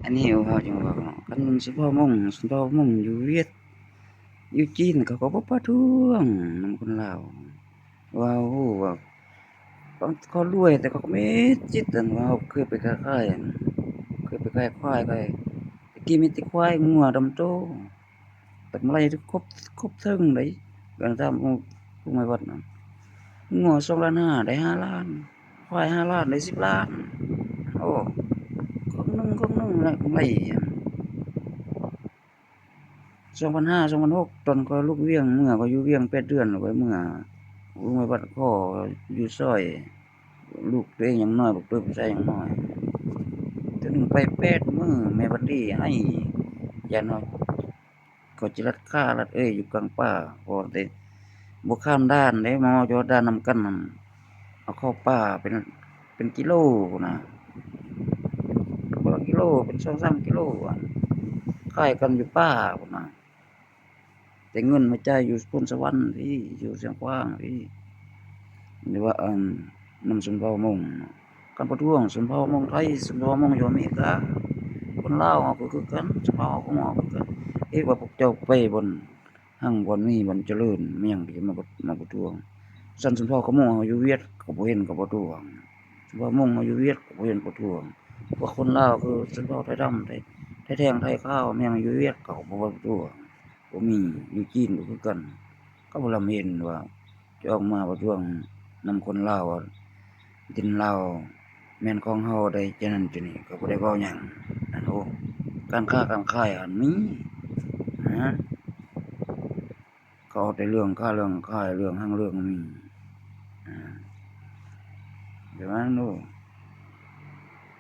ອັນນີ້ເຮົາຈຶ່ງເວົ້າເນາະ ຄັນຊົນເຜົ່າມົ້ງ ຊົນເຜົ່າມົ້ງຢູ່ຫວຽດ ຢູ່ຈີນ ເຂົາກໍບໍ່ປະທ້ວງນຳຄົນລາວ ວ່າເຮົາຮູ້ວ່າ ບາງເຂົາລວຍ ແຕ່ເຂົາກໍມີຈິດ ອັນວ່າເຮົາເຄີຍໄປຄ້າຂາຍ ເຄີຍໄປຂາຍຄວາຍ ຂາຍ ແຕ່ກີ້ມີແຕ່ຄວາຍ ງົວດຳໂຕ ແຕ່ກຳໄລຄົບ ຄົບເຖິງໃດ໋ ກັນຕາມຜູ້ໃຫຍ່ວັດນະ ງົວສອງລ້ານຫ້າ ໄດ້ຫ້າລ້ານ ຄວາຍຫ້າລ້ານ ໄດ້ສິບລ້ານ ໂອ້ ເຄິ່ງໜຶ່ງ ເຄິ່ງໜຶ່ງແຫຼະກຳໄລ ສອງພັນຫ້າ ສອງພັນຫົກ ຕອນຂ້ອຍລຸກວຽງເມືອ ຂ້ອຍຢູ່ວຽງແປດເດືອນ ຂ້ອຍເມືອ ຜູ້ໃຫຍ່ວັດຂໍຢູ່ຊ່ອຍ ລູກໂຕເອງຍັງນ້ອຍ ບັກໂຕຜູ້ຊາຍຍັງນ້ອຍ ເທື່ອໜຶ່ງໄປແປດມື້ ແມ່ວັດດີໃຫ້ ຢ້ານເຮົາ ກໍຈະລັດຂ້າລັດເອີຍຢູ່ກາງປ່າ ພໍແຕ່ບໍ່ຂ້າມດ່ານເດ້ ມາຮອດດ່ານນຳກັນນັ້ນ ເອົາເຂົ້າປ່າເປັນ ເປັນກິໂລພຸ້ນນະ ບໍ່ກິໂລ ເປັນສອງສາມກິໂລ ຂາຍກັນຢູ່ປ່າພຸ້ນນະ ແຕ່ເງິນມາຈ່າຍຢູ່ໂພນສະຫວັນພີ້ ຢູ່ຊຽງຂວາງພີ້ ຫຼືວ່າ ອັນ ນຳຊົນເຜົ່າມົ້ງ ການປະທ້ວງຊົນເຜົ່າມົ້ງໄທ ຊົນເຜົ່າມົ້ງຢູ່ອາເມລິກາ ຄົນລາວເຮົາກໍຄືກັນ ຊົນເຜົ່າເຮົາກໍເຮົາຄືກັນ ເອີ ວ່າພວກເຈົ້າໄປບ່ອນຮັ່ງ ບ່ອນມີ ບ່ອນຈະເລີນ ແມ່ນຫຍັງທີ່ຈະມາ ມາປະທ້ວງ? ຊັ້ນຊົນເຜົ່າຂະມົ້ງເຮົາຢູ່ຫວຽດກໍບໍ່ເຫັນ ກໍປະທ້ວງ ຊົນເຜົ່າມົ້ງເຮົາຢູ່ຫວຽດກໍບໍ່ເຫັນປະທ້ວງ ພວກຄົນລາວຄືຊົນເຜົ່າໄທດຳ ໄທ ໄທແດງ ໄທຂາວ ແມ່ນຫຍັງຢູ່ຫວຽດເຂົາກໍບໍ່ປະທ້ວງ ບໍ່ມີ ຢູ່ຈີນກໍຄືກັນ ກໍບໍ່ລຳເຫັນວ່າຈະອອກມາປະທ້ວງນຳຄົນລາວວ່າ ດິນລາວແມ່ນຂອງເຮົາໃດ໋ ຈັ່ງນັ້ນຈັ່ງນີ້ ກໍບໍ່ໄດ້ເວົ້າຫຍັງ ອັນ ໂອ້ ການຄ້າການຂາຍອັນມີ ນະ ເຂົາເອົາແຕ່ເລື່ອງຄ້າເລື່ອງຂາຍ ເລື່ອງຮັ່ງເລື່ອງມີ ອາ ແບບນັ້ນໂອ້